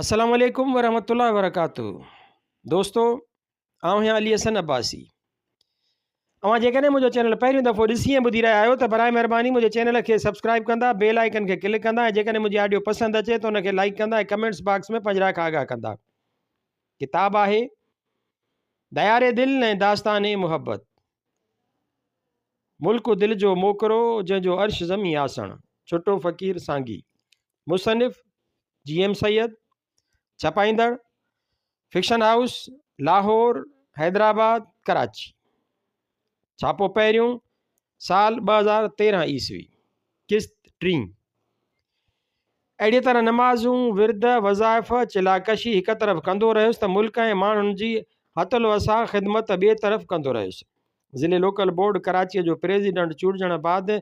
السلام عليڪم ورحمة الله وبرڪاته دوستو آئون آهيان علي حسن عباسي اوهان جيڪڏهن منهنجو چينل پهريون دفعو ڏسي ۽ ٻڌي رهيا آهيو ته برائي مهرباني منهنجي چينل کي سبسڪرائب ڪندا بيل آئيڪن کي ڪلڪ ڪندا ۽ جيڪڏهن منهنجي آڊيو پسند اچي ته ان کي لائڪ ڪندا ۽ ڪمينٽس باڪس ۾ پنهنجي راء کان آگاهه ڪندا ڪتاب آهي ديار دل ۽ داستان محبت ملڪ دل جو موڪرو، جنهن جو عرش زمين آسڻ، ڇٽو فقير سانگي. مصنف، جي ايم سيد. ڇپائيندڙ، فڪشن هائوس، لاهور، حيدرآباد، ڪراچي. ڇاپو پهريون، سال 2013 عيسوي. قسط ٽين. اهڙيء طرح نمازون، ورد، وظائف، چلا ڪشي هڪ طرف ڪندو رهيس ته ملڪ ۽ ماڻهن جي حت الوسع خدمت ٻئي طرف ڪندو رهيس. ضلعي لوڪل بورڊ ڪراچيء جو پريزيڊنٽ چونڊجڻ بعد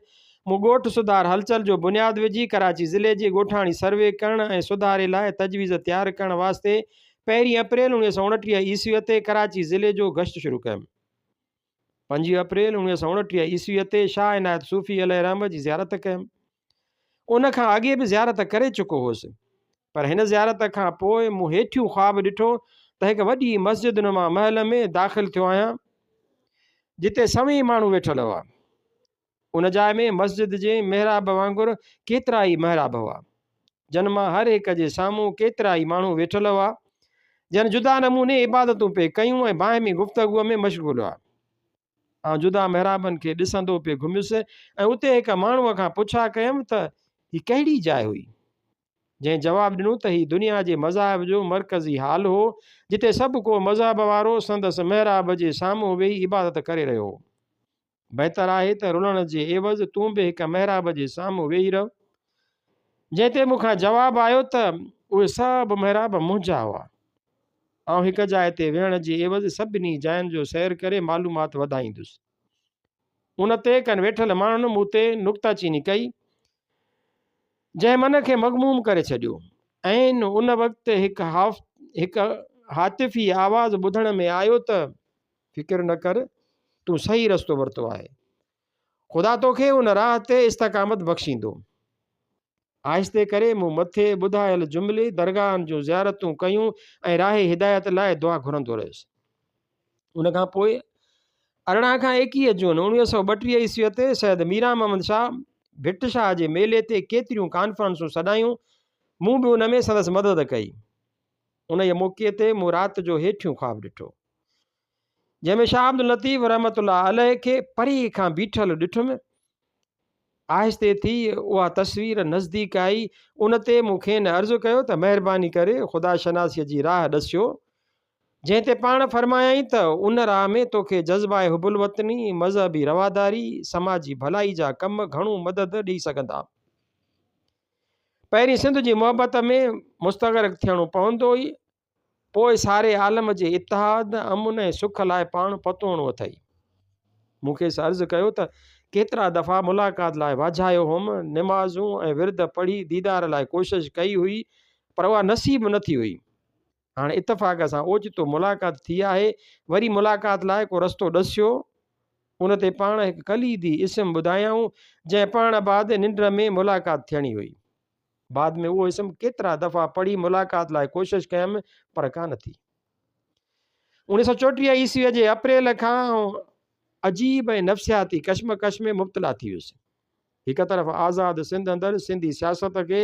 مون ڳوٺ سڌار هلچل جو بنياد وجهي ڪراچي ضلعي جي ڳوٺاڻي سروي ڪرڻ ۽ سڌاري لاء تجويز تيار ڪرڻ واسطي پهرين اپريل 1929 عيسويء تي ڪراچي ضلعي جو گشت شروع ڪيم. 25 اپريل 1929 عيسويء تي شاهه عنايت صوفي عليه الرحمة جي زيارت ڪيم. ان کان اڳي به زيارت ڪري چڪو هوس، پر هن زيارت کان پوء مون هيٺيون خواب ڏٺو ته هڪ وڏي مسجد نما محل ۾ داخل ٿيو آهيان، جتي سوين ماڻهو ويٺل هئا. ان جاء ۾ مسجد جي محراب وانگر ڪيترائي محراب هئا، جن مان هر هڪ جي سامهون ڪيترائي ماڻهو ويٺل هئا، جن جدا نموني عبادتون پئي ڪيون ۽ باهمي گفتگوء ۾ مشغول هئا. آئون جدا محرابن کي ڏسندو پئي گهميس ۽ اتي هڪ ماڻهوء کان پڇا ڪيم ته هي ڪهڙي جاء هئي؟ جنهن جواب ڏنو ته هي دنيا جي مذاهب جو مرڪزي هال هو، جتي سڀ ڪو مذهب وارو سندس محراب جي سامهون ويهي عبادت ڪري رهيو هو. بهتر آهي ته رلڻ جي عيوض تون به هڪ محراب جي سامهون ويهي رهه. جنهن تي مون کان جواب آيو ته اهي سڀ محراب منهنجا هئا. آئون هڪ جاء تي ويهڻ جي عيوض سڀني جاين جو سير ڪري معلومات وڌائيندس. ان تي ڪن ويٺل ماڻهن مون تي نڪته چيني ڪئي، جنهن من کي مغموم ڪري ڇڏيو. عين ان وقت هڪ هاتفي آواز ٻڌڻ ۾ آيو ته. فڪر نه ڪر، تون صحيح رستو ورتو آهي. خدا توکي ان راهه تي استقامت بخشيندو. آهستي ڪري مون مٿي ٻڌايل جملي درگاهن جون زيارتون ڪيون ۽ راهه هدايت لاء دعا گهرندو رهيس. ان کان پوء 18 کان 21 جون 1932 عيسويء تي سيد ميران محمد شاهه ڀٽ شاهه جي ميلي تي ڪيتريون ڪانفرنسون سڏايون، مون به ان ۾ سندس مدد ڪئي. انهيء موقعي تي مون رات جو هيٺيون خواب ڏٺو، جنهن ۾ شاهه عبداللطيف رحمة الله عليه کي پري کان بيٺل ڏٺم. آهستي ٿي اها تصوير نزديڪ آئي، ان تي مون کين عرض ڪيو ته مهرباني ڪري خدا شناسيء جي راهه ڏسيو، جنهن تي پاڻ فرمايائين ته ان راهه ۾ توکي جذبه حب الوطني، مذهبي رواداري، سماجي ڀلائي جا ڪم گهڻو مدد ڏئي سگهندا. پهرين سنڌ جي محبت ۾ مستغرق ٿيڻو پوندو ئي پوء ساري عالم جي اتحاد، امن ۽ سک لاء پاڻ پتوڙڻو اٿئي. مون کيس عرض ڪيو ته ڪيترا دفعا ملاقات لاء واجهايو هوم، نمازون ۽ ورد پڙهي ديدار لاء ڪوشش ڪئي هئي پر اها نصيب نه ٿي هئي. هاڻ اتفاق سان اوچتو ملاقات ٿي آهي، وري ملاقات لاء ڪو رستو ڏسيو. ان تي پاڻ هڪ ڪليدي اسم ٻڌايائون، جنهن پڙهڻ بعد ننڊ ۾ ملاقات ٿيڻي هئي. بعد ۾ اهو اسم ڪيترا دفعا پڙهي ملاقات لاء ڪوشش ڪيم، پر ڪانه ٿي. 1934 عيسويء جي اپريل کان آئون عجيب ۽ نفسياتي ڪشمڪش ۾ مبتلا ٿي ويس. هڪ طرف آزاد سنڌ اندر سنڌي سياست کي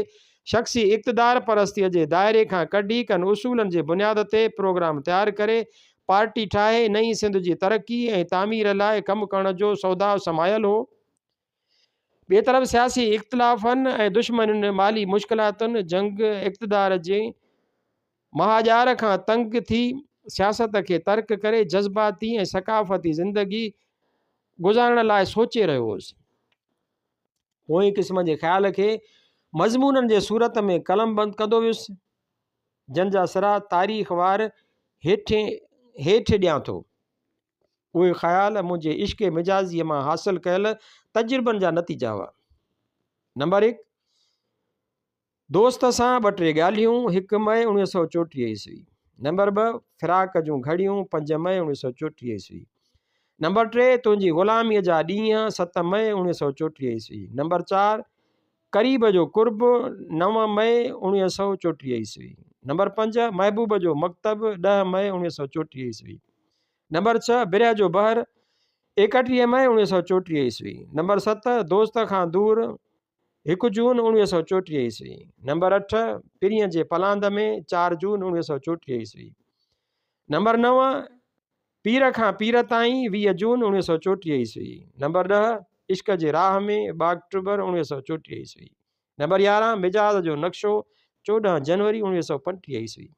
شخصي اقتدار پرستيء جي دائري کان ڪڍي ڪن اصولن جي بنياد تي پروگرام تيار ڪري پارٽي ٺاهي نئين سنڌ جي ترقي ۽ تعمير لاء ڪم ڪرڻ جو سوداء سمايل هو. ٻئي طرف سياسي اختلافن ۽ دشمنين، مالي مشڪلاتن، جنگ، اقتدار جي مهاڄار کان تنگ ٿي سياست کي ترڪ ڪري جذباتي ۽ ثقافتي زندگي گذارڻ لاء سوچي رهيو هوس. پوئين قسم جي خيال کي مضمونن جي صورت ۾ قلمبند ڪندو ويس، جن جا سرا تاريخ وار هيٺين هيٺ ڏيان ٿو. اهي خيال منهنجي عشق مجازيء مان حاصل ڪيل تجربن جا نتيجا هئا. نمبر هڪ، دوست سان ٻه ٽي ڳالهيون، هڪ مئي 1934 عيسوي. نمبر ٻه، فراق جون گهڙيون، پنج مئي 1934 عيسوي. نمبر ٽي، تنهنجي غلاميء جا ڏينهن، ست مئي 1934 عيسوي. نمبر چار، قريب جو قرب، نو مئي 1934 عيسوي. نمبر 5، محبوب جو مڪتب، 10 مئي 1934 عيسوي. نمبر 6، برهه جو بحر، 31 مئي 1934 عيسوي. نمبر 7، دوست کان دور، 1 جون 1934 عيسوي. نمبر 8، پرينء جي پلاند ۾، 4 جون 1934 عيسوي. نمبر 9، پير کان پير تائين، 20 جون 1934 عيسوي. نمبر 10، عشق جي راهه ۾، 2 آڪٽوبر 1934 عيسوي. نمبر 11، مجاز جو نقشو، 14 جنوري 1935 عيسوي.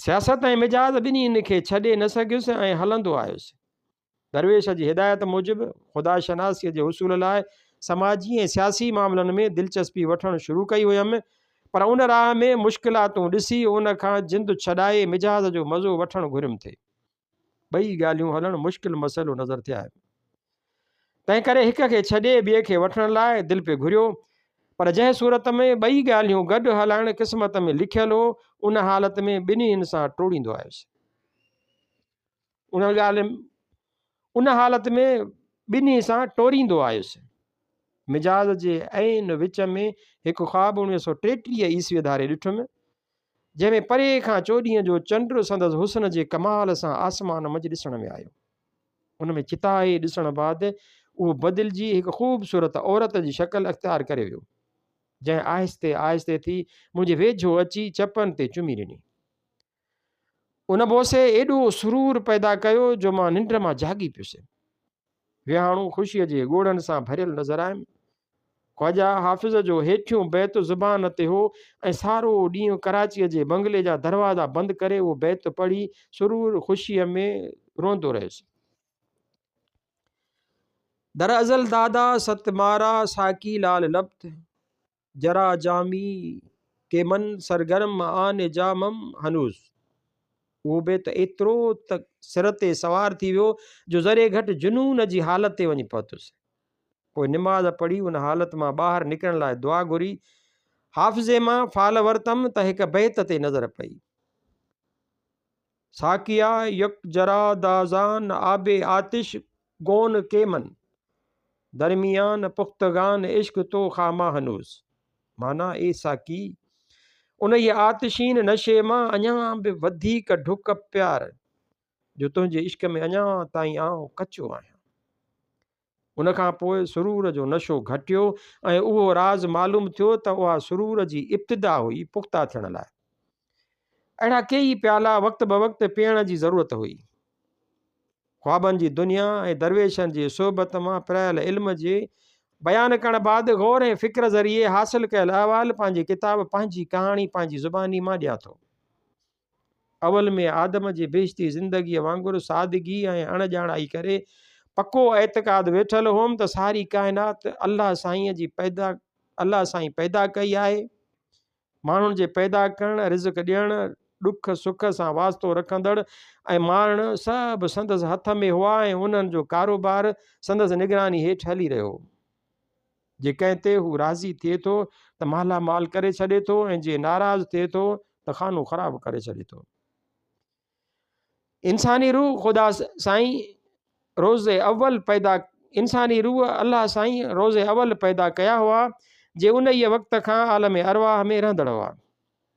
سياست ۽ مجاز ٻنهي کي ڇڏي نه سگهيس ۽ هلندو آيس. درويش جي هدايت موجب خدا شناسيء جي حصول لاء سماجي ۽ سياسي معاملن ۾ دلچسپي وٺڻ شروع ڪئي هيم، پر ان راهه ۾ مشڪلاتون ڏسي ان کان جند ڇڏائي مجاز جو مزو وٺڻ گهريم ٿي. ٻئي ڳالهيون هلڻ مشڪل مسئلو نظر ٿي آيم. تنهنڪري هڪ کي ڇڏي ٻئي کي وٺڻ لاء دل پئي گهريو، پر جنهن صورت ۾ ٻئي ڳالهيون گڏ هلائڻ قسمت ۾ لکيل هو، ان حالت ۾ ٻنهين سان ٽوڙيندو آيس. ان ڳالهه ان حالت ۾ ٻنهي سان ٽوريندو آيس. مجاز جي عين وچ ۾ هڪ خواب 1933 عيسويء ڌاري ڏٺم، جنهن ۾ پري کان چوڏهينء جو چنڊ سندس حسن جي ڪمال سان آسمان منجهه ڏسڻ ۾ آيو. ان ۾ چتائي ڏسڻ بعد اهو بدلجي هڪ خوبصورت عورت جي شڪل اختيار ڪري ويو، جنهن آهستي آهستي ٿي منهنجي ويجهو اچي چپن تي چمي ڏني. ان بوسي ايڏو سرور پيدا ڪيو جو مان ننڊ مان جاڳي پيس. ويهاڻو خوشيء جي ڳوڙهن سان ڀريل نظر آيم. خواجه حافظ جو هيٺيون بيت زبان تي هو ۽ سارو ڏينهن ڪراچيء جي بنگلي جا دروازا بند ڪري اهو بيت پڙهي سرور خوشيء ۾ روئندو رهيس. در ازل دادا ست مارا ساقي لال لبت. جرا جامي ڪي من سرگرم آن جامم هنوز. اهو بيت ايترو ته سر تي سوار ٿي ويو جو ذري گهٽ جنون جي حالت تي وڃي پهتس. پوء نماز پڙهي ان حالت مان ٻاهر نڪرڻ لاء دعا گهري. حافظي مان فال ورتم ته هڪ بيت تي نظر پئي. ساقيا يڪ جرا دازان آب آتش گون ڪي من درميان پختگان عشق تو خامه هنوز معنيٰ اي ساقي! انهيء آتشين نشي مان اڃا به وڌيڪ ڍڪ پيار، جو تنهنجي عشق ۾ اڃا تائين آئون ڪچو آهيان. ان کان پوء سرور جو نشو گهٽيو ۽ اهو راز معلوم ٿيو ته اها سرور جي ابتدا هئي پختا ٿيڻ لاء. اهڙا ڪيئي پيالا وقت بوقت پيئڻ جي ضرورت هئي. خوابن جي دنيا ۽ درويشن جي صحبت مان پرايل علم جي بيان ڪرڻ بعد غور ۽ فڪر ذريعي حاصل ڪيل احوال پنهنجي ڪتاب پنهنجي ڪهاڻي پنهنجي زباني مان ڏيان ٿو. اول ۾ آدم جي بهشتي زندگيء وانگر سادگي ۽ اڻ ڄاڻائي ڪري پڪو اعتقاد ويٺل هئم ته ساري ڪائنات الله سائينء جي پيدا الله سائين پيدا ڪئي آهي. ماڻهن جي پيدا ڪرڻ، رزق ڏيڻ، ڏک سک سان واسطو رکندڙ ۽ مارڻ سڀ سندس هٿ ۾ هئا ۽ انهن جو ڪاروبار سندس نگراني هيٺ هلي رهيو هو. جي ڪنهن تي هو راضي ٿئي ٿو ته مالا مال ڪري ڇڏي ٿو ۽ جي ناراض ٿئي ٿو ته خانو خراب ڪري ڇڏي ٿو. انساني روح خدا سائين روز اول پيدا انساني روح الله سائين روز اول پيدا ڪيا هئا جي انهيء وقت کان عالم ارواح ۾ رهندڙ هئا.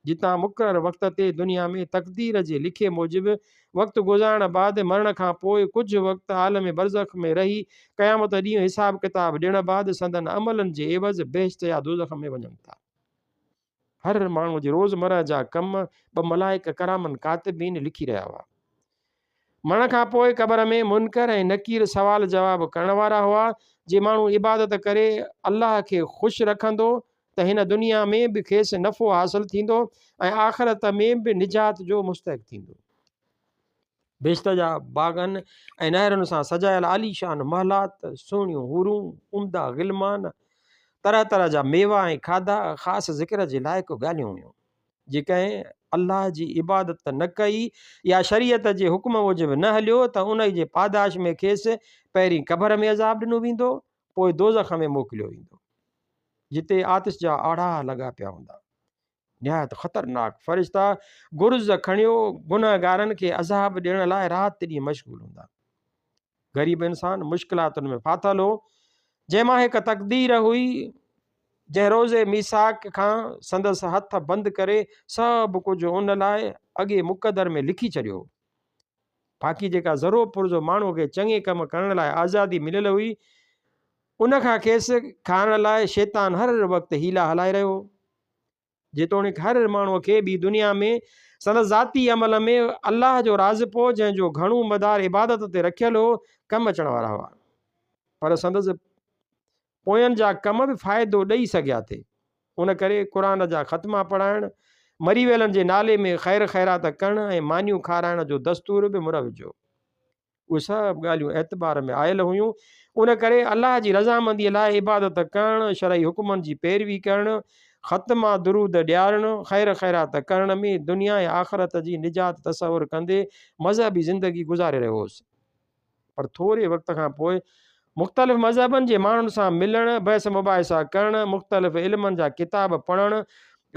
جتان مقرر وقت تي دنيا ۾ تقدير جي لکي موجب وقت گذارڻ بعد مرڻ کان پوء ڪجهه وقت عالم برزخ ۾ رهي قيامت ڏينهن حساب ڪتاب ڏيڻ بعد سندن عملن جي عيوض بهشت يا دوزخ ۾ وڃن ٿا. هر ماڻهوء جي روزمره جا ڪم ٻه ملائڪ ڪرامن ڪاتبين لکي رهيا هئا. مرڻ کان پوء قبر ۾ منڪر ۽ نڪير سوال جواب ڪرڻ وارا هئا. جي ماڻهو عبادت ڪري الله کي خوش رکندو ته هن دنيا ۾ به کيس نفعو حاصل ٿيندو ۽ آخرت ۾ به نجات جو مستحق ٿيندو. بهشت جا باغن ۽ نهرن سان سجايل عاليشان محلات، سهڻيون حورون، عمدا غلمان، طرح طرح جا ميوا ۽ کاڌا خاص ذڪر جي لائق ڳالهيون هيون. جي ڪنهن الله جي عبادت نه ڪئي يا شريعت جي حڪم موجب نه هليو ته انهي جي پاداش ۾ کيس پهرين قبر ۾ عذاب ڏنو ويندو پوء دوزخ ۾ موڪليو ويندو جتي آتش جا آڙاهه لڳا پيا هوندا. نهايت خطرناڪ فرشتا گرز کڻيو گنهگارن کي عذاب ڏيڻ لاء رات ڏينهن مشغول هوندا. غريب انسان مشڪلاتن ۾ ڦاٿل هو جنهن مان هڪ تقدير هئي. جنهن روز ميثاق کان سندس هٿ بند ڪري سڀ ڪجهه ان لاء اڳي مقدر ۾ لکي ڇڏيو هو. باقي جيڪا ذرو پرزو ماڻهوء کي چڱي ڪم ڪرڻ لاء آزادي مليل هئي، ان کان کيس کارڻ لاء شيطان هر وقت حيلا هلائي رهيو هو. جيتوڻيڪ هر ماڻهوء کي ٻي دنيا ۾ سندس ذاتي عمل ۾ الله جو راضپو، جنهن جو گهڻو مدار عبادت تي رکيل هو، ڪم اچڻ وارا هئا، پر سندس پوين جا ڪم به فائدو ڏئي سگهيا ٿي. ان ڪري قرآن جا ختما پڙهائڻ، مري ويلن جي نالي ۾ خير خيرات ڪرڻ ۽ مانيون کارائڻ جو دستور به مروج هو. اهي سڀ ڳالهيون اعتبار ۾ آيل هيون، ان ڪري الله جي رضامنديء لاء عبادت ڪرڻ، شرعي حڪمن جي پيروي ڪرڻ، ختما درود ڏيارڻ، خير خيرات ڪرڻ ۾ دنيا ۽ آخرت جي نجات تصور ڪندي مذهبي زندگي گذاري رهيو هوس. پر ٿوري وقت کان پوء مختلف مذهبن جي ماڻهن سان ملڻ، بحث مباحثا ڪرڻ، مختلف علمن جا ڪتاب پڙهڻ،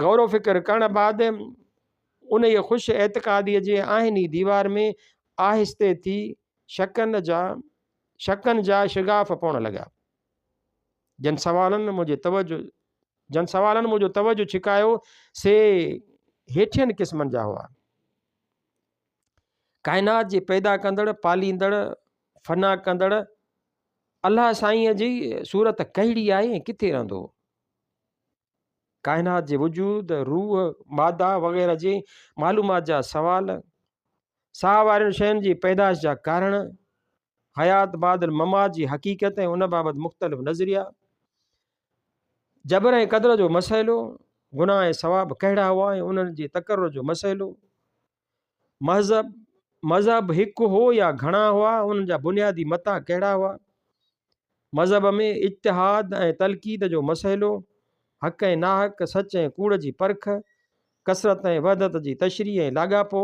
غور و فڪر ڪرڻ بعد انهيء خوش اعتقاديء جي آهني ديوار ۾ آهستي ٿي شڪن جا شڪن جا شگاف پوڻ لڳا. جن سوالن منهنجي توجه جن سوالن منهنجو توجه ڇڪايو سي هيٺين قسمن جا هئا. ڪائنات جي پيدا ڪندڙ، پاليندڙ، فنا ڪندڙ الله سائينء جي صورت ڪهڙي آهي ۽ ڪٿي رهندو هو؟ ڪائنات جي وجود، روح، ماده وغيره جي معلومات جا سوال، ساهه وارين شين جي پيدائش جا ڪارڻ، حيات بعد الممات جي حقيقت ۽ ان بابت مختلف نظريا، جبر ۽ قدر جو مسئلو، گناهه ۽ ثواب ڪهڙا هئا ۽ انهن جي تقرر جو مسئلو، مذهب، مذهب هڪ هو يا گهڻا هئا، انهن جا بنيادي متا ڪهڙا هئا؟ مذهب ۾ اجتهاد ۽ تلقيد جو مسئلو، حق ۽ ناحق، سچ ۽ ڪوڙ جي پرک، ڪثرت ۽ وحدت جي تشريح ۽ لاڳاپو.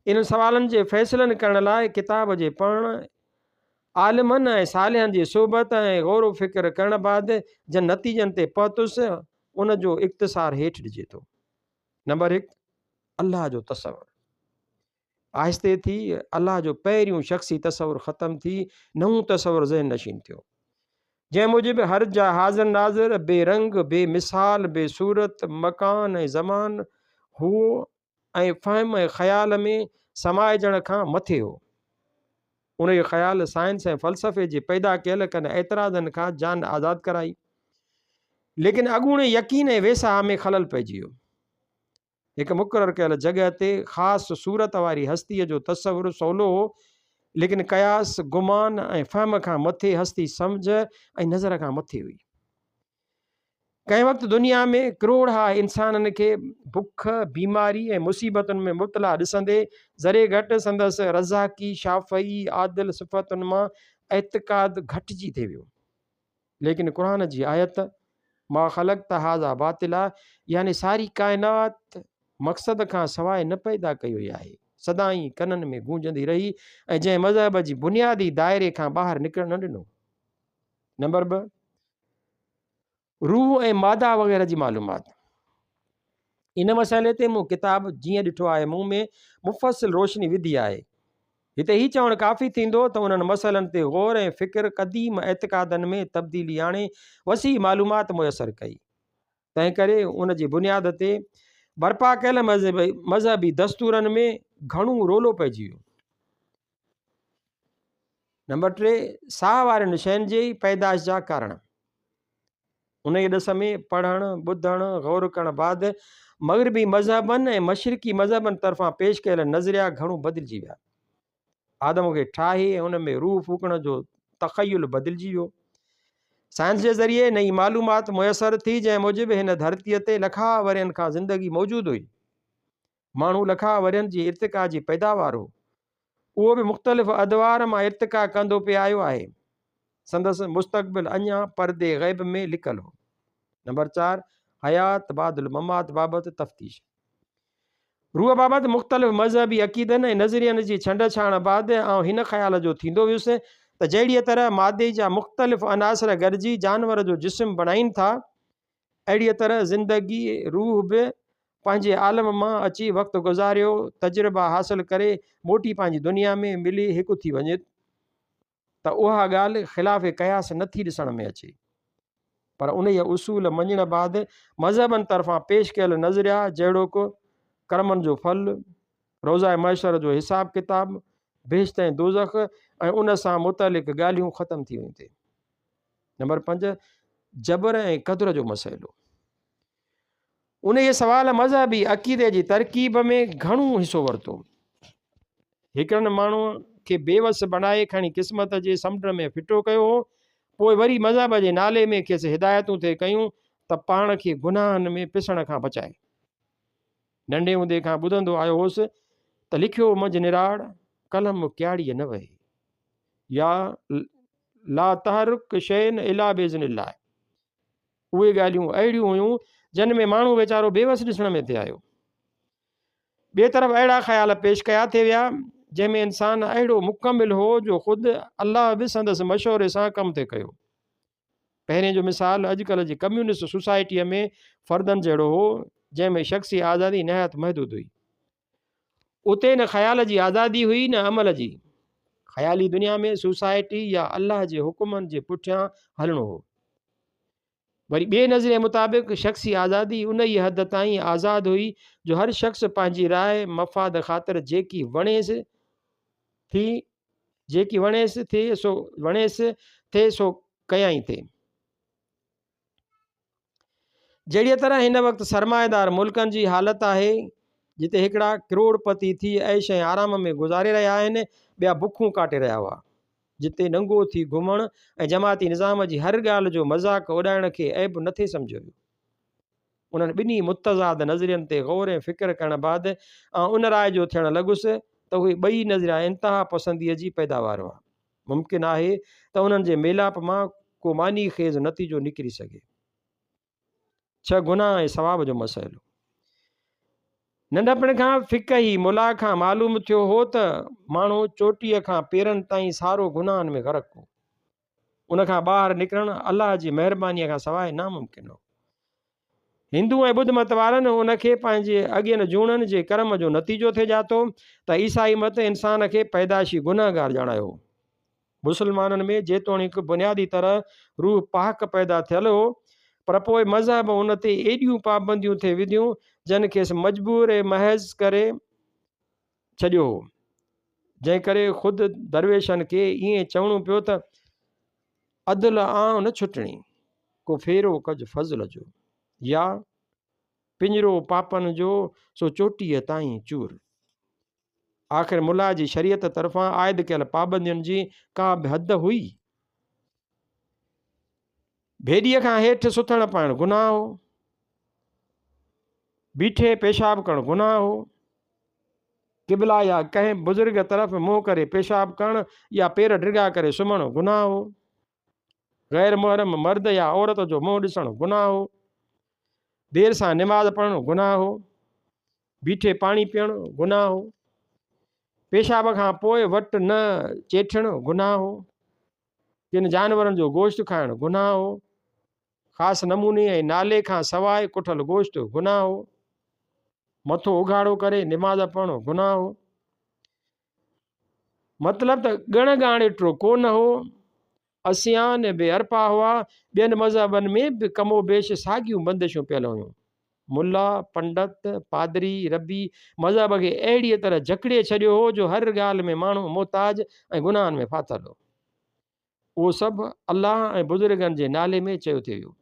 انهن سوالن جي فيصلن ڪرڻ لاء ڪتاب جي پڙهڻ، عالمن ۽ صالحن جي صحبت ۽ غور و فڪر ڪرڻ بعد جن نتيجن تي پهتس، ان جو اختصار هيٺ ڏجي ٿو. نمبر هڪ، الله جو تصور. آهستي ٿي الله جو پهريون شخصي تصور ختم ٿي نئون تصور ذهن نشين ٿيو، جنهن موجب هر جا حاضر ناظر، بي رنگ، بي مثال، بي صورت، مڪان ۽ زمان هو ۽ فهم ۽ خيال ۾ سمائجڻ کان مٿي هو. انهيء خيال سائنس ۽ فلسفي جي پيدا ڪيل ڪن اعتراضن کان جان آزاد ڪرائي. ليڪن اڳوڻي يقين ۽ ويساهه ۾ خلل پئجي ويو. هڪ مقرر ڪيل جڳهه تي خاص صورت واري هستيء جو تصور سولو هو، ليڪن قياس، گمان ۽ فهم کان مٿي هستي سمجهه ۽ نظر کان مٿي هئي. ڪنهن وقت دنيا ۾ ڪروڙها انسانن کي بک، بيماري ۽ مصيبتن ۾ مبتلا ڏسندي ذري گهٽ سندس رزاقي، شافعي، عادل صفتن مان اعتقاد گهٽجي ٿي ويو. ليڪن قرآن جي آيت ما خلقت هذا باطلا يعني ساري ڪائنات مقصد کان سواء نه پيدا ڪئي وئي آهي سدائين ڪنن ۾ گونجندي رهي ۽ جنهن مذهب جي بنيادي دائري کان ٻاهر نڪرڻ نه ڏنو. نمبر 2 روح ۽ ماده وغيره جي معلومات. ان مسئلي تي مون ڪتاب جيئن ڏٺو آهي مون ۾ مفصل روشني وڌي آهي. هتي هي چوڻ ڪافي ٿيندو ته انهن مسئلن تي غور ۽ فڪر قديم اعتقادن ۾ تبديلي آڻي وسيع معلومات ميسر ڪئي. تنهنڪري ان جي بنياد تي برپا ڪيل مذهبي دستورن ۾ گهڻو رولو پئجي ويو. نمبر 3، ساهه وارين شين جي پيدائش جا ڪارڻ. انهيء ڏس ۾ پڙهڻ، ٻڌڻ، غور ڪرڻ بعد مغربي مذهبن ۽ مشرقي مذهبن طرفان پيش ڪيل نظريا گهڻو بدلجي ويا. آدم کي ٺاهي ۽ ان ۾ روح ڦوڪڻ جو تخيل بدلجي ويو. سائنس جي ذريعي نئين معلومات ميسر ٿي، جنهن موجب هن ڌرتيء تي لکها ورهين کان زندگي موجود هئي. ماڻهو لکها ورهين جي ارتقا جي پيداوار هو. اهو به مختلف ادوار مان ارتقا ڪندو پئي آيو آهي. سندس مستقبل اڃا پردي غيب ۾ لڪل هو. نمبر 4، حيات بعد الممات بابت تفتيش. روح بابت مختلف مذهبي عقيدن ۽ نظرين جي ڇنڊ ڇاڻ بعد آئون هن خيال جو ٿيندو ويس ته جهڙيء طرح مادي جا مختلف عناصر گڏجي جانور جو جسم بڻائين ٿا، اهڙيء طرح زندگي، روح، به پنهنجي عالم مان اچي وقت گذاريو، تجربا حاصل ڪري موٽي پنهنجي دنيا ۾ ملي هڪ ٿي وڃي ته اها ڳالهه خلاف قياس نه ٿي ڏسڻ ۾ اچي. پر انهيء اصول مڃڻ بعد مذهبن طرفان پيش ڪيل نظريا جهڙوڪ ڪرمن جو ڦل، روزه محشر جو حساب ڪتاب، بهشت ۽ دوزخ ۽ ان سان متعلق ڳالهيون ختم ٿي ويون ٿي. نمبر 5، جبر ۽ قدر جو مسئلو. انهيء سوال مذهبي عقيدي جي ترڪيب ۾ گهڻو حصو ورتو. هڪڙن ماڻهوء کي بيوس بڻائي کڻي قسمت جي سمنڊ ۾ ڦٽو ڪيو هو، پوء وري مذهب جي نالي ۾ کيس هدايتون ٿي ڪيون ته پاڻ کي گناهن ۾ پسڻ کان بچائي. ننڍي هوندي کان ٻڌندو آيو هوس ته لکيو منجهه نراڙ، قلم ڪياڙيء نه وهي. يا لا تحرڪ شيء الا باذن الله. اهي ڳالهيون اهڙيون هيون جن ۾ ماڻهو ويچارو بيوس ڏسڻ ۾ ٿي آيو. ٻئي طرف اهڙا خيال پيش ڪيا ٿي ويا جنهن ۾ انسان اهڙو مڪمل هو جو خود الله به سندس مشوري سان ڪم ٿي ڪيو. پهرين جو مثال اڄڪلهه جي ڪميونسٽ سوسائٽيء ۾ فردن جهڙو هو جنهن ۾ شخصي آزادي نهايت محدود هئي. اتي نه خيال جي آزادي هئي نه عمل جي. خيالي دنيا ۾ سوسائٽي يا الله جي حڪمن جي پٺيان هلڻو هو. وري ٻئي نظريي مطابق شخصي آزادي انهيء حد تائين آزاد هئي جو هر شخص پنهنجي راء مفاد خاطر جيڪي وڻيس ٿي جيڪي وڻيس ٿي سو وڻيس ٿي سو ڪيائين ٿي. جهڙيء طرح هن وقت سرمائيدار ملڪن جي حالت آهي، جتي هڪڙا ڪروڙ پتي ٿي عيش ۽ آرام ۾ گذاري رهيا آهن، ٻيا بکون ڪاٽي رهيا هئا. جتي ننگو ٿي گهمڻ ۽ جماعتي نظام جي هر ڳالهه جو مذاق اڏائڻ کي عيب نه ٿي سمجهيو ويو. انهن ٻنهي متضاد نظرين تي غور ۽ فڪر ڪرڻ بعد آئون ان راء جو ٿيڻ لڳس ته اهي ٻئي نظريا انتها پسنديء جي پيداوار هئا. ممڪن آهي ته انهن جي ميلاپ مان ڪو معني خيز نتيجو نڪري سگهي. ڇهه گناهه ۽ ثواب جو مسئلو. ننڍپڻ کان فقهي ملا کان معلوم ٿيو هو ته ماڻهو چوٽيء کان پيرن تائين سارو گناهن ۾ غرق هو. ان کان ٻاهر نڪرڻ الله جي مهربانيء کان سواء ناممڪن هو. هندو ۽ ٻڌ مت وارن ان کي پنهنجي اڳين جوڻن جي ڪرم جو نتيجو ٿي ڄاتو ته عيسائي مت انسان کي پيدائشي گنهگار ڄاڻايو هو. مسلمانن ۾ جيتوڻيڪ بنيادي طرح روح پاڪ پيدا ٿيل هو پر پوء مذهب ان تي ايڏيون پابنديون ٿي وڌيون جن کيس مجبور محض ڪري ڇڏيو هو جنهن ڪري خود درويشن کي ائين چوڻو پيو ته عدل آنء نه ڇٽڻي، ڪو ڦيرو ڪج فضل جو. يا پڃرو پاپن جو، سو چوٽيء تائين چور. آخر ملا جي شريعت طرفان عائد ڪيل پابندين جي ڪا به حد هئي؟ ڀيڏيء کان هيٺ سٿڻ پائڻ گناهه هو. بيٺي پيشاب ڪرڻ گناهه هو. قبلا يا ڪنهن بزرگ طرف منهن ڪري پيشاب ڪرڻ يا پير ڊگها ڪري سمهڻ گناهه هو. غير محرم مرد يا عورت جو منهن ڏسڻ گناهه هو. دير سان نماز پڙهڻ گناهه هو. بيٺي پاڻي پيئڻ گناهه هو. پيشاب کان پوء وٽ نه چيٺڻ گناهه هو. ڪن جانورن جو گوشت کائڻ گناهه هو. خاص نموني ۽ نالي کان سواء ڪٺل گوشت گناهه هو. مٿو اگهاڙو ڪري نماز پڙهڻ گناهه هو. مطلب ته ڳڻ ڳاڻيٽو ڪو نه هو. عصيان به ارپا هئا. ٻين مذهبن ۾ به ڪم و بيش ساڳيون بندشون پيل هيون. ملا، پنڊت، پادري، ربي مذهب کي اهڙيء طرح جڪڙي ڇڏيو هو جو هر ڳالهه ۾ ماڻهو محتاج ۽ گناهن ۾ ڦاٿل هو. اهو سڀ الله ۽ بزرگن جي نالي ۾ چيو ٿي ويو.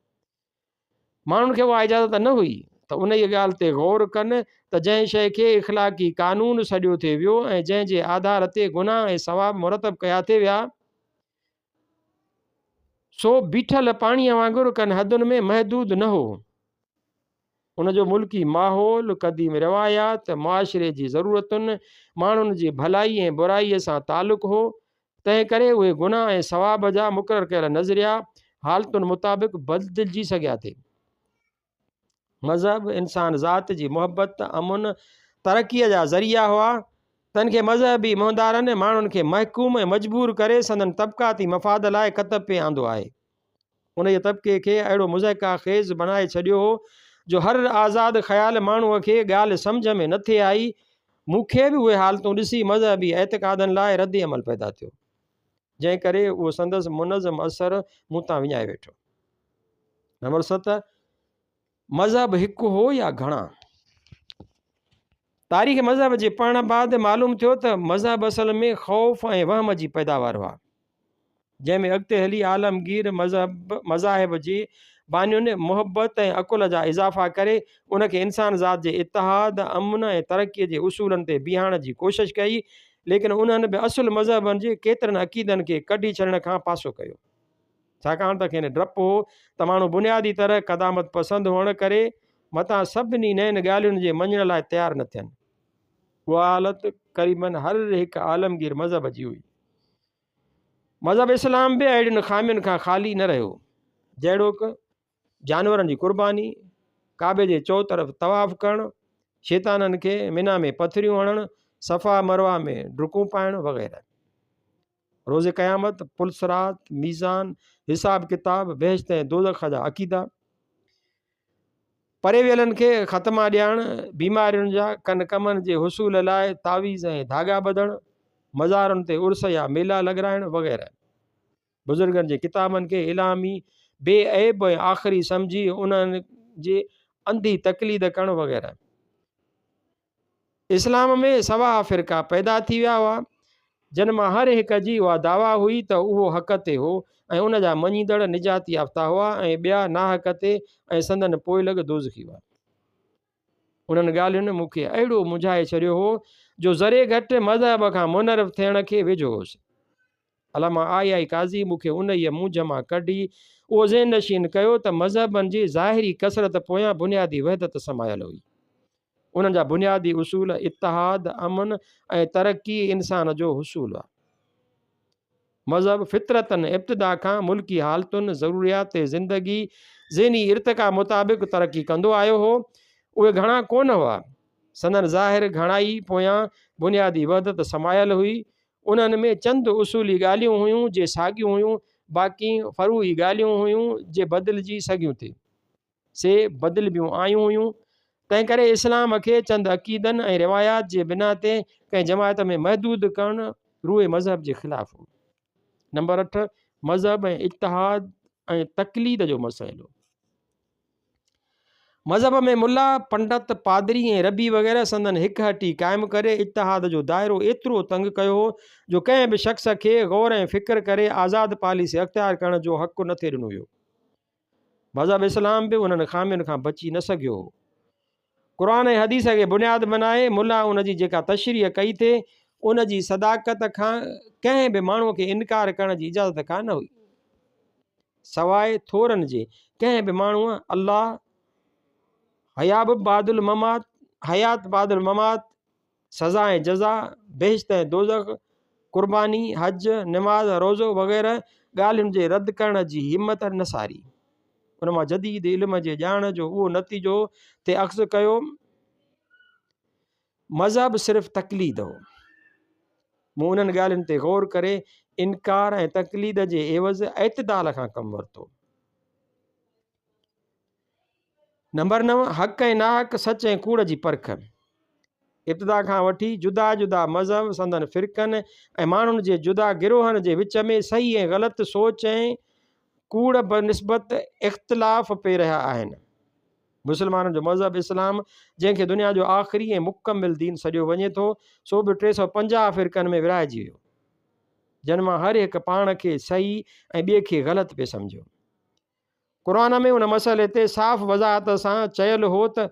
ماڻهن کي اها اجازت نه هئي ته انهيء ڳالهه تي غور ڪن ته جنهن شيء کي اخلاقي قانون سڏيو ٿي ويو ۽ جنهن جي آڌار تي گناهه ۽ ثواب مرتب ڪيا ٿي ويا، سو بيٺل پاڻيء وانگر ڪن حدن ۾ محدود نه هو. ان جو ملڪي ماحول، قديم روايات، معاشري جي ضرورتن، ماڻهن جي ڀلائي ۽ برائيء سان تعلق هو، تنهن ڪري اهي گناهه ۽ ثواب جا مقرر ڪيل نظريا حالتن مطابق بدلجي سگهيا ٿي. مذهب انسان ذات جي محبت، امن، ترقيء جا ذريعا هئا، تن کي مذهبي مهندارن ماڻهن کي محڪوم ۽ مجبور ڪري سندن طبقاتي مفاد لاء ڪتب پئي آندو آهي. انهيء طبقي کي اهڙو مضحڪه خيز بڻائي ڇڏيو هو جو هر آزاد خيال ماڻهوء کي ڳالهه سمجهه ۾ نه ٿي آئي. مون کي به اهي حالتون ڏسي مذهبي اعتقادن لاء رد عمل پيدا ٿيو، جنهن ڪري اهو سندس منظم اثر مون تان وڃائي ويٺو. نمبر 7، مذهب هڪ هو يا گهڻا؟ تاريخ مذهب جي پڙهڻ بعد معلوم ٿيو ته مذهب اصل ۾ خوف ۽ وهم جي پيداوار هئا، جنهن ۾ اڳتي هلي عالمگير مذهب مذاهب جي بانين محبت ۽ عقل جا اضافا ڪري ان کي انسان ذات جي اتحاد، امن ۽ ترقي جي اصولن تي بيهارڻ جي ڪوشش ڪئي، ليڪن انهن به اصل مذهبن جي ڪيترن عقيدن کي ڪڍي ڇڏڻ کان پاسو ڪيو. ڇاڪاڻ ته کين ڊپ هو ته ماڻهو بنيادي طرح قدامت پسند هئڻ ڪري متان سڀني نين ڳالهين جي مڃڻ لاء تيار نه ٿين. اها حالت قريباً هر هڪ عالمگير مذهب جي هئي. مذهب اسلام به اهڙين خامين کان خالي نه رهيو. جهڙوڪ، جانورن جي قرباني، ڪعبي جي چؤطرف طواف ڪرڻ، شيطانن کي منيٰ ۾ پٿريون هڻڻ، صفا مروه ۾ ڊڪون پائڻ وغيره. روز قيامت، پل صراط، ميزان، حساب ڪتاب، بهشت ۽ دوزخ جا عقيدا، پري ويلن کي ختما ڏيارڻ، بيمارين جا ڪن ڪمن جي حصول لاء تعويذ ۽ ڌاڳا ٻڌڻ، مزارن تي عرس يا ميلا لڳرائڻ وغيره. بزرگن جي ڪتابن کي الهامي، بي عيب ۽ آخري سمجهي انهن جي انڌي تقليد ڪرڻ وغيره. اسلام ۾ سوا فرقا پيدا ٿي ويا هئا، جن مان هر هڪ جي اها دعويٰ هئي ته اهو حق تي هو ۽ ان جا مڃيندڙ نجات يافته هئا ۽ ٻيا ناحق تي ۽ سندن پوئلڳ دوزخي هئا. انهن ڳالهين مون کي اهڙو منجهائي ڇڏيو هو جو ذري گهٽ مذهب کان منحرف ٿيڻ کي ويجهو هوس. علامه آء آء قاضي مون کي انهيء مونجهه مان ڪڍي اهو ذهن نشين ڪيو ته مذهبن جي ظاهري ڪثرت پويان بنيادي وحدت سمايل هئي. انهن جا بنيادي اصول اتحاد، امن ۽ ترقي انسان جو حصول هئا. مذهب فطرتاً ابتدا کان ملڪي حالتن، ضروريات زندگي، ذهني ارتقا مطابق ترقي ڪندو آيو هو. اهي گهڻا ڪونه هئا. سندن ظاهر گهڻائي پويان بنيادي وحدت سمايل هئي. انهن ۾ چند اصولي ڳالهيون هيون جي ساڳيون هيون، باقي فروعي ڳالهيون هيون جي بدلجي سگهيون ٿي. سي بدلبيون آيون هيون، تنهنڪري اسلام کي چند عقيدن ۽ روايات جي بنا تي ڪنهن جماعت ۾ محدود ڪرڻ روح مذهب جي خلاف هو. نمبر 8، مذهب ۽ اجتهاد ۽ تقليد جو مسئلو. مذهب ۾ ملا، پنڊت، پادري ۽ ربي وغيره سندن هڪ هٽي قائم ڪري اجتهاد جو دائرو ايترو تنگ ڪيو هو جو ڪنهن به شخص کي غور ۽ فڪر ڪري آزاد پاليسي اختيار ڪرڻ جو حق نه ٿي ڏنو ويو. مذهب اسلام به انهن خامين کان بچي نه سگهيو هو. قرآن ۽ حديث کي بنياد بنائي ملا ان جي جيڪا تشريح ڪئي ٿي، ان جي صداقت کان ڪنهن به ماڻهوء کي انڪار ڪرڻ جي اجازت ڪا نه هئي. سواء ٿورن جي، ڪنهن به ماڻهوء الله، حياب بعد الممات، حيات بعد الممات، سزا ۽ جزا، بهشت ۽ دوزخ، قرباني، حج، نماز، روزو وغيره ڳالهين جي رد ڪرڻ جي همت نه ساري. ان مان جديد علم جي ڄاڻ جو اهو نتيجو ٿي اخذ ڪيو، مذهب صرف تقليد هو. مون انهن ڳالهين تي غور ڪري انڪار ۽ تقليد جي عيوض اعتدال کان ڪم ورتو. نمبر 9، حق ۽ ناحق، سچ ۽ ڪوڙ جي پرک. ابتدا کان وٺي جدا جدا مذهب، سندن فرقن ۽ ماڻهن جي جدا گروهن جي وچ ۾ صحيح ۽ غلط، سوچ ۽ ڪوڙ بنسبت اختلاف پئي رهيا آهن. مسلمانن جو مذهب اسلام، جنهن کي دنيا جو آخري ۽ مڪمل دين سڏيو وڃي ٿو، سو به 350 فرقن ۾ ورهائجي ويو، جن مان هر هڪ پاڻ کي صحيح ۽ ٻئي کي غلط پئي سمجهيو. قرآن ۾ ان مسئلي تي صاف وضاحت سان چيل هو ته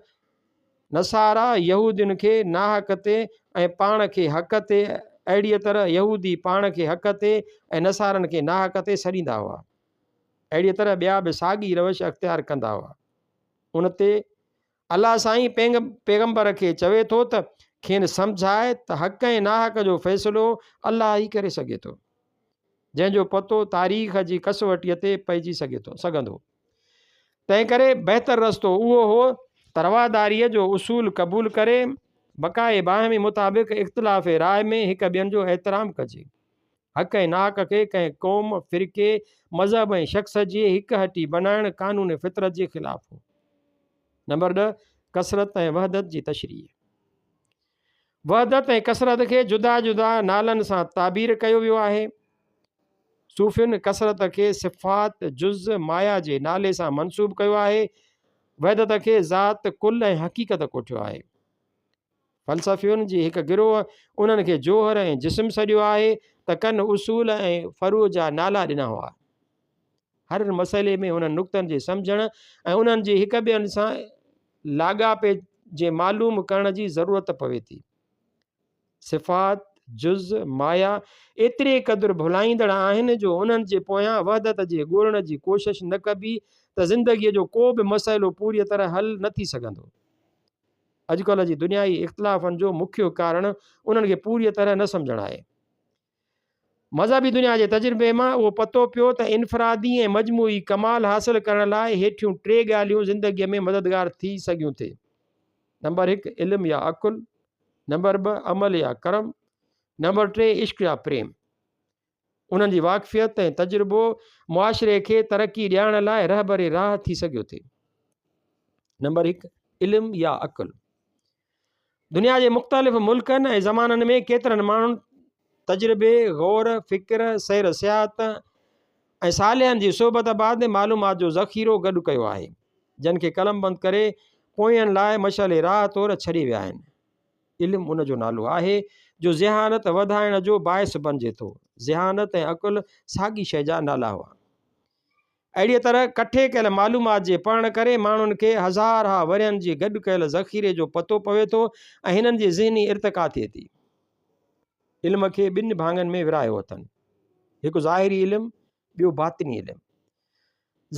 نصارا يهودين کي ناحق تي ۽ پاڻ کي حق تي اهڙيء طرح يهودي پاڻ کي حق تي ۽ نصارن کي ناحق تي سڏيندا هئا. اهڙيء طرح ٻيا به ساڳي روش اختيار ڪندا هئا. ان تي الله سائين پيغمبر کي چوي ٿو ته کين سمجهاء ته حق ۽ ناحق جو فيصلو الله ئي ڪري سگهي ٿو. جنهن جو پتو تاريخ جي ڪسوٽيء تي پئجي سگهي ٿو سگهندو. تنهنڪري بهتر رستو اهو هو ته رواداريء جو اصول قبول ڪري، بقاء باهمي مطابق اختلاف راء ۾ هڪ ٻين جو احترام ڪجي. حق ۽ ناحق کي ڪنهن قوم، فرقي، مذهب ۽ شخص جي هڪ هٽي بنائڻ قانون فطرت جي خلاف هو. نمبر 10، ڪثرت ۽ وحدت جي تشريح. وحدت ۽ ڪثرت کي جدا جدا نالن سان تعبير ڪيو ويو آهي. صوفين ڪثرت کي صفات، جز، مايا جي نالي سان منسوب ڪيو آهي. وحدت کي ذات، ڪل ۽ حقيقت ڪوٺيو آهي. فلسفين جي هڪ گروهه انهن کي جوهر ۽ جسم سڏيو آهي ته ڪن اصول ۽ فروع جا نالا ڏنا هئا. هر مسئلي ۾ انهن نقطن جي سمجهڻ ۽ انهن جي هڪ ٻين سان لاڳاپي جي معلوم ڪرڻ جي ضرورت پوي ٿي. صفات، جز، مايا ايتري قدر ڀلائيندڙ آهن جو انهن جي پويان وحدت جي ڳولڻ جي ڪوشش نه ڪبي ته زندگيء جو ڪو به مسئلو پوريء طرح حل نه ٿي سگهندو. اڄڪلهه جي دنيائي اختلافن جو مکيه ڪارڻ انهن کي پوريء طرح نه سمجهڻ آهي. مذهبي دنيا جي تجربي مان اهو پتو پيو ته انفرادي ۽ مجموعي ڪمال حاصل ڪرڻ لاء هيٺيون ٽي ڳالهيون زندگيء ۾ مددگار ٿي سگهيون ٿي. نمبر هڪ علم يا عقل، نمبر 2 عمل يا ڪرم، نمبر 3 عشق يا پريم. انهن جي واقفيت ۽ تجربو معاشري کي ترقي ڏيارڻ لاء رهبر راهه ٿي سگهيو ٿي. نمبر 1 علم يا عقل. دنيا جي مختلف ملڪن ۽ زمانن ۾ ڪيترن ماڻهن تجربي، غور، فڪر، سير سياحت ۽ صالحن جي صحبت بعد معلومات جو ذخيرو گڏ ڪيو آهي، جن کي قلمبند ڪري پوين لاء مشعل راهه طور ڇڏي ويا آهن. علم ان جو نالو آهي، جو ذهانت وڌائڻ جو باعث بنجي ٿو. ذهانت ۽ عقل ساڳي شيء جا نالا هئا. اهڙيء طرح ڪٺي ڪيل معلومات جي پڙهڻ ڪري ماڻهن کي هزارها ورهين جي گڏ ڪيل ذخيري جو پتو پوي ٿو ۽ هنن جي ذهني ارتقا ٿئي ٿي. علم کي ٻن ڀاڱن ۾ ورهايو اٿن. هڪ ظاهري علم، ٻيو باطني علم.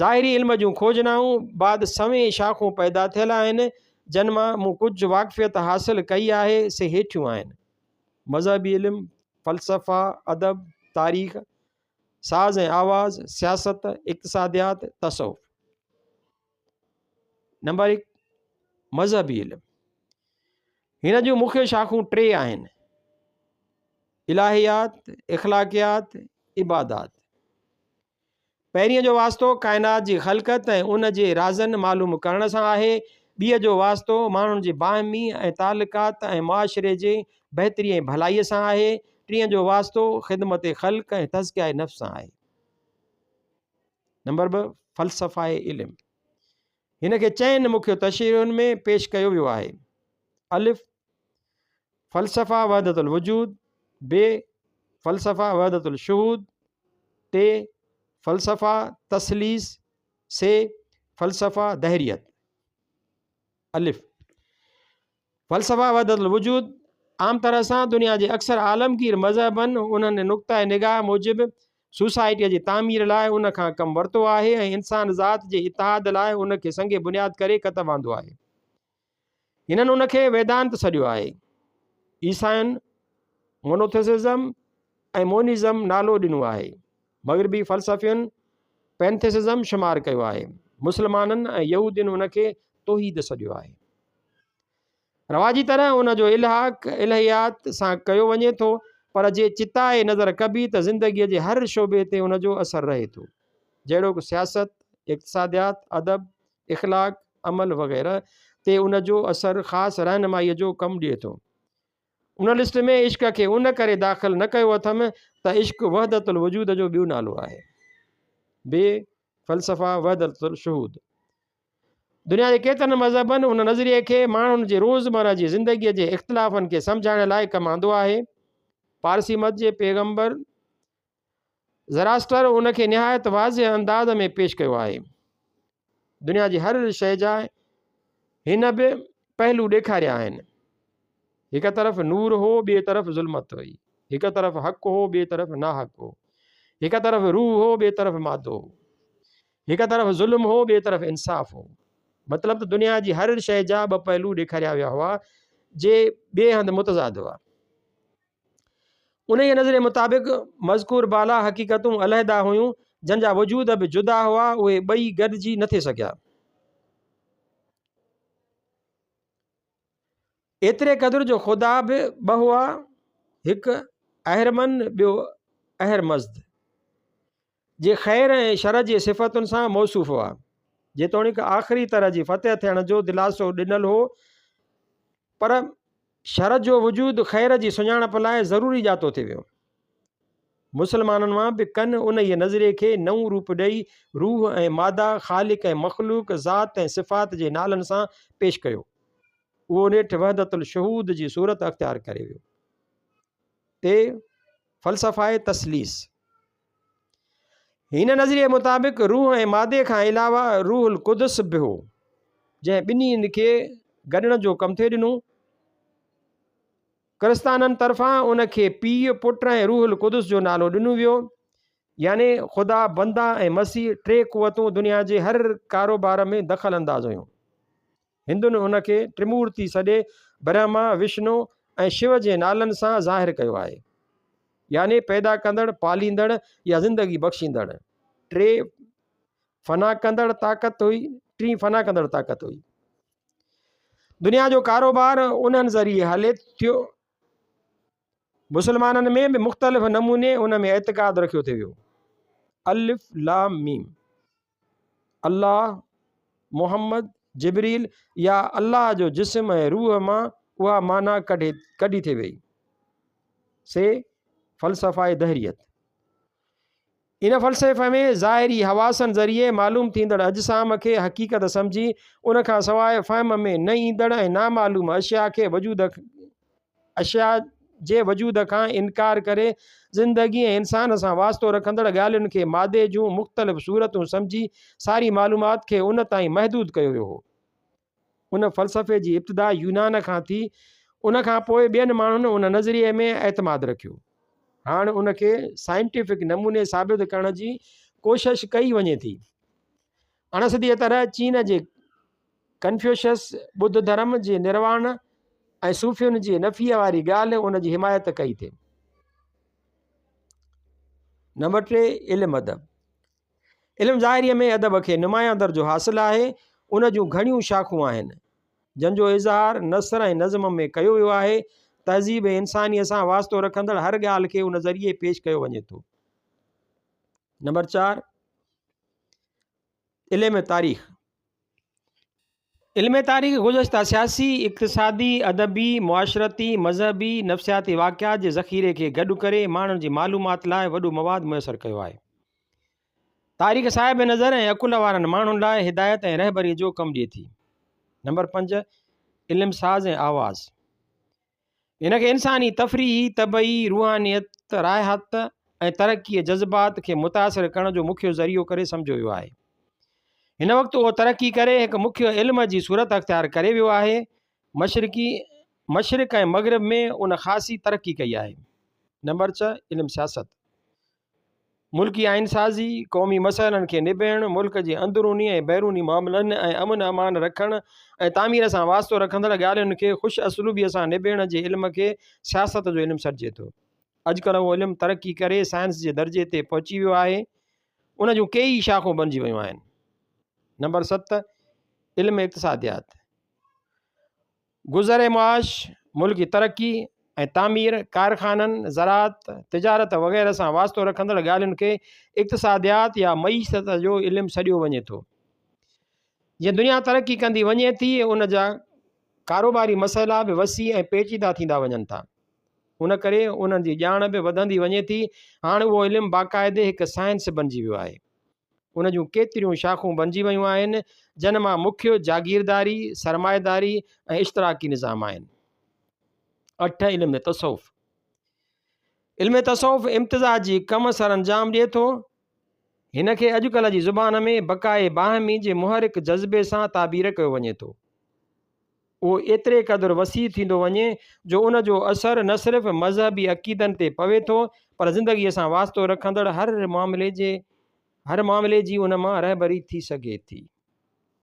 ظاهري علم جون کوجنائون بعد سوين شاخون پيدا ٿيل آهن، جن مان مون ڪجهه واقفيت حاصل ڪئي آهي، سي هيٺيون آهن. مذهبي علم، فلسفه، ادب، تاريخ، ساز ۽ آواز، سياست، اقتصاديات، تصوف. نمبر 1 مذهبي علم. هن جون مکيه شاخون ٽي آهن. الاهيات، اخلاقيات، عبادات. پهرين جو واسطو ڪائنات جي خلقت ۽ ان جي رازن معلوم ڪرڻ سان آهي. ٻيء جو واسطو ماڻهن جي باهمي ۽ تعلقات ۽ معاشري جي بهتري ۽ ڀلائيء سان آهي. ٽئين جو واسطو خدمت خلق ۽ تزڪيه نفس سان آهي. نمبر 2 فلسفه علم. هن کي چئن مکيه تشريحن ۾ پيش ڪيو ويو آهي. الف، فلسفه وحدت الوجود، ب، فلسفه وحدت الشهود، ٽ، فلسفه تثليث، س، فلسفه دهريت. الف، فلسفه وحدت الوجود، عام طرح سان دنيا جي اڪثر عالمگير مذهبن انهن نقطه نگاهه موجب سوسائٽيء جي تعمير لاء ان کان ڪم ورتو آهي ۽ انسان ذات جي اتحاد لاء ان کي سنگ بنياد ڪري ڪتب آندو آهي. هنن ان کي ويدانت سڏيو آهي. عيسائين مونوٿيسزم ۽ مونيزم نالو ڏنو آهي. مغربي فلسفين پينٿيسزم شمار ڪيو آهي. مسلمانن ۽ يهودين ان کي توحيد سڏيو آهي. رواجي طرح ان جو الحاق الهيات سان ڪيو وڃي ٿو، پر جي چتائي نظر ڪبي ته زندگيء جي هر شعبي تي ان جو اثر رهي ٿو، جهڙوڪ سياست، اقتصاديات، ادب، اخلاق، عمل وغيره تي ان جو اثر خاص رهنمائيء جو ڪم ڏئي ٿو. ان لسٽ ۾ عشق کي ان ڪري داخل نه ڪيو اٿم ته عشق وحدت الوجود جو ٻيو نالو آهي. ب، فلسفه وحدت الشهود. دنيا جي ڪيترن مذهبن ان نظريي کي ماڻهن جي روزمره جي زندگيء جي اختلافن کي سمجهائڻ لاء ڪم آندو آهي. پارسي مت جي پيغمبر زراسٽر ان کي نهايت واضح انداز ۾ پيش ڪيو آهي. دنيا جي هر شيء جا هن به پهلو ڏيکاريا آهن. هڪ طرف نور هو، ٻئي طرف ظلمت هئي. هڪ طرف حق هو، ٻئي طرف ناحق هو. هڪ طرف روح هو، ٻئي طرف مادو هو. هڪ طرف ظلم هو، ٻئي طرف انصاف هو. مطلب ته دنيا جي هر شيء جا ٻه پهلو ڏيکاريا ويا هئا، جي ٻئي هنڌ متضاد هئا. انهيء نظريي مطابق مذڪور بالا حقيقتون علحده هيون، جن جا وجود به جدا هئا، اهي ٻئي گڏجي نه ٿي سگهيا. ايتري قدر جو خدا به ٻه هئا، هڪ اهرمن ٻيو اهرمزد، جي خير ۽ شر جي صفتن سان موصوف هئا. جيتوڻيڪ آخري طرح جي فتح ٿيڻ جو دلاسو ڏنل هو، پر شر جو وجود خير جي سڃاڻپ لاء ضروري ڄاتو ٿي ويو. مسلمانن مان به ڪن انهيء نظريي کي نئون روپ ڏئي روح ۽ ماده، خالق ۽ مخلوق، ذات ۽ صفات جي نالن سان پيش ڪيو. اهو نيٺ وحدت الشهود جي صورت اختيار ڪري ويو. تي فلسفه تثليث. هن نظريي مطابق روح ۽ مادي کان علاوه روح القدس به هو، جنهن ٻنهي کي گڏڻ جو ڪم ٿي ڏنو. ڪرستانن طرفان ان کي پيء، پٽ ۽ روح القدس جو نالو ڏنو ويو. يعني خدا، بندا ۽ مسيح ٽي قوتون دنيا جي هر ڪاروبار ۾ دخل انداز هيون. هندن ان کي ٽرمورتي سڏي برهما، وشنو ۽ شو جي نالن سان ظاهر ڪيو آهي. يعني پيدا ڪندڙ، پاليندڙ يا زندگي بخشيندڙ. ٽي فنا ڪندڙ طاقت هئي، ٽين فنا ڪندڙ طاقت هئي. دنيا جو ڪاروبار انهن ذريعي هلي ٿيو. مسلمانن ۾ به مختلف نموني ان ۾ اعتقاد رکيو ٿي ويو. الف لام ميم الله، محمد، جبريل يا الله جو جسم ۽ روح مان اها معنيٰ ڪڍي ڪڍي ٿي وئي. سي فلسفه دهريت. ان فلسفي ۾ ظاهري حواسن ذريعي معلوم ٿيندڙ اجسام کي حقيقت سمجهي، ان کان سواء فهم ۾ نه ايندڙ ۽ نامعلوم اشياء کي وجود اشياء جي وجود کان انڪار ڪري زندگي ۽ انسان سان واسطو رکندڙ ڳالهين کي مادي جون مختلف صورتون سمجهي ساري معلومات کي ان تائين محدود ڪيو ويو هو. ان فلسفي جي ابتدا يونان کان ٿي، ان کان پوء ٻين ماڻهن ان نظريي ۾ اعتماد رکيو. هاڻ ان کي سائنٽيفڪ نموني ثابت ڪرڻ جي ڪوشش ڪئي وڃي ٿي. اڻ سڌيء طرح چين جي ڪنفيوشس ٻڌ ڌرم جي نرواڻ ۽ صوفين جي نفيء واري ڳالهه ان جي حمايت ڪئي ٿي. نمبر 3 علم ادب. علم ظاهريء ۾ ادب کي نمايان درجو حاصل آهي. ان جون گهڻيون شاخون آهن، جن جو اظهار نثر ۽ نظم ۾ ڪيو ويو آهي. تهذيب انسانيء سان واسطو رکندڙ هر ڳالهه کي ان ذريعي پيش ڪيو وڃي ٿو. نمبر 4 علم تاريخ. علم تاريخ گذشته سياسي، اقتصادي، ادبي، معاشرتي، مذهبي، نفسياتي واقعات جي ذخيري کي گڏ ڪري ماڻهن جي معلومات لاء وڏو مواد ميسر ڪيو آهي. تاريخ صاحب نظر ۽ عقل وارن ماڻهن لاء هدايت ۽ رهبريء جو ڪم ڏئي ٿي. نمبر 5 علم ساز ۽ آواز. هن کي انساني تفريحي، طبعي، روحانيت، راحت ۽ ترقيء جذبات کي متاثر ڪرڻ جو مکيه ذريعو ڪري سمجهيو ويو آهي. هن وقت اهو ترقي ڪري هڪ مکيه علم جي صورت اختيار ڪري ويو آهي. مشرقي مشرق ۽ مغرب ۾ ان خاصي ترقي ڪئي آهي. نمبر 6 علم سياست. ملڪي آئين سازي، قومي مسئلن کي نبيرڻ، ملڪ جي اندروني ۽ بيروني معاملن ۽ امن امان رکڻ ۽ تعمير سان واسطو رکندڙ ڳالهين کي خوش اسلوبيء سان نبيرڻ جي علم کي سياست جو علم سڏجي ٿو. اڄڪلهه اهو علم ترقي ڪري سائنس جي درجي تي پهچي ويو آهي. ان جون ڪيئي شاخون بنجي ويون آهن. نمبر 7 علم اقتصاديات. گذر معاش، ملڪي ترقي ۽ تعمير، ڪارخانن، زراعت، تجارت وغيره سان واسطو رکندڙ ڳالهين کي اقتصاديات يا معيشت جو علم سڏيو وڃي ٿو. جيئن دنيا ترقي ڪندي وڃي ٿي، ان جا ڪاروباري مسئلا به وسيع ۽ پيچيده ٿيندا وڃن ٿا. ان ڪري انهن جي ڄاڻ به وڌندي وڃي ٿي. هاڻ اهو علم باقاعدي هڪ سائنس بنجي ويو آهي. ان جون ڪيتريون شاخون بنجي ويون آهن، جن مان مکيه جاگيرداري، سرمائيداري ۽ اشتراڪي نظام آهن. 8 علم تصوف، علم تصوف امتزاجي ڪم سرانجام ڏئي ٿو. هن کي اڄڪلهه جي زبان ۾ بقاء باهمي جي محرڪ جذبي سان تعبير ڪيو وڃي ٿو. اهو ايتري قدر وسيع ٿيندو وڃي جو ان جو اثر نه صرف مذهبي عقيدن تي پوي ٿو پر زندگيء سان واسطو رکندڙ هر معاملي جي هر معاملي جي ان مان رهبري ٿي سگهي ٿي.